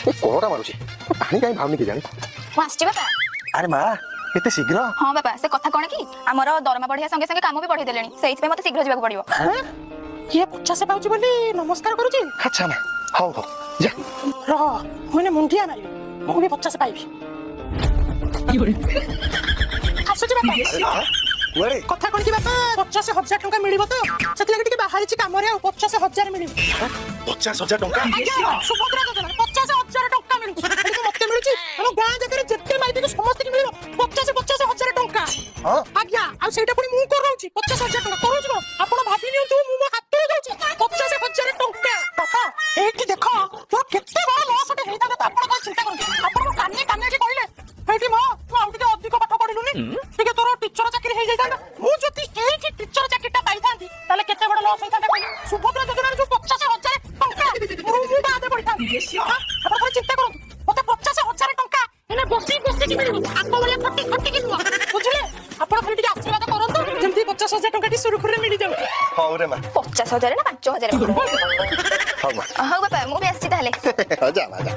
ଏ କଳଟା ମାରୁଛି, ପାଣି କାହିଁ ଭାବୁନି କେଜାଣି। ମୁଁ ଆସିଛି ବାପା। ଆରେ ମା, ଏତେ ଶୀଘ୍ର? ହଁ ବାପା, ସେ କଥା କଣ କି, ଆମର ଦରମା ବଢିଆ ସଙ୍ଗେ ସଙ୍ଗେ କାମ ବି ବଢେଇ ଦେଲେଣି। ସେଇଥିପାଇଁ ମତେ ଶୀଘ୍ର ଯିବାକୁ ପଡିବ। କିଏ 50 ପାଉଛି ବୋଲି ନମସ୍କାର କରୁଛି? ଆଚ୍ଛା ମା, ହଉ ହଉ, ଯା। ରହ, ମୁଁ ଏଇନେ ମୁଣ୍ଡିଆ ମାରିବି, ମୁଁ ବି 50 ପାଇବି। ଆସୁଛି ବାପା। କୁଆଡେ? କଥା କଣ କି ବାପା, 50,000 ଟଙ୍କା ମିଳିବ ତ, ସେଥିଲାଗି ଟିକେ ବାହାରିଛି କାମରେ। ଆଉ 50,000 ମିଳିବ। 50,000 ଟଙ୍କା? ଆଜ୍ଞା, ସୁଭଦ୍ରା ଯୋଜନା 50,000 ଟଙ୍କା ମିଳୁଛି। ଏଠି ତ ମତେ ମିଳୁଛି, ଆମ ଗାଁ ଜାଗାରେ ଯେତେ ମାଇପିକୁ ସମସ୍ତଙ୍କୁ ମିଳିବ 50 50,000 ଟଙ୍କା। ହଁ? ଆଜ୍ଞା, ଆଉ ସେଇଟା ପୁଣି ମୁଁ କରାଉଛି। 50,000 ଟଙ୍କା କରାଉଛି କଣ, ଆପଣ ଭାବି ନିଅନ୍ତୁ ମୁଁ ମୋ ହାତରେ ଦଉଛି 50,000 ଟଙ୍କା। ବାପା, ଏଇଠି ଦେଖ, ମୋର କେତେ ବଡ ଲସଟେ ହେଇଥାନ୍ତା ତ। ଆପଣ କଣ ଚିନ୍ତା କରନ୍ତୁ, ଆପଣ ମୋ କାନେ କାନେ ଏଠି କହିଲେ, ଏଇଠି ମା, ତୁ ଆଉ ଟିକେ ଅଧିକ ପାଠ ପଢିଲୁନି, ଟିକେ ତୋର ଟିଚର ଚାକିରି ହେଇଯାଇଥାନ୍ତା। ମୁଁ ଯଦି ଏଇଠି ଟିଚର ଚାକିରିଟା ପାଇଥାନ୍ତି, ତାହେଲେ କେତେ ବଡ ଲସ୍ ହେଇଥାନ୍ତା କହିଲେ? ସୁଭଦ୍ରା ଯୋଜନାରେ ଯୋଉ 50,000 ଟଙ୍କା, ମୁଁ ବାଦେ ପଡିଥାନ୍ତି। ହଁ? ଆପଣ ଥରେ ଚିନ୍ତା କରନ୍ତୁ, ମତେ 50,000 ଟଙ୍କା ଏନେ ବସି ବସିକି ମିଳିବ, ଆଗ ଭଳିଆ ଖଟି ଖଟିକି ନୁହଁ, ବୁଝିଲେ? ଆପଣ ଖାଲି ଟିକେ ଆଶୀର୍ବାଦ କରନ୍ତୁ, ଯେମିତି 50,000 ଟଙ୍କାଟି ସୁରୁଖୁରୁରେ ମିଳିଯାଉ। ହଉ ରେ ମା। 50,000 ନା 5,000? ହଉ ମା। ହଉ ବାପା, ମୁଁ ବି ଆସିଛି ତାହେଲେ। ହଉ, ଯା ମା, ଯା।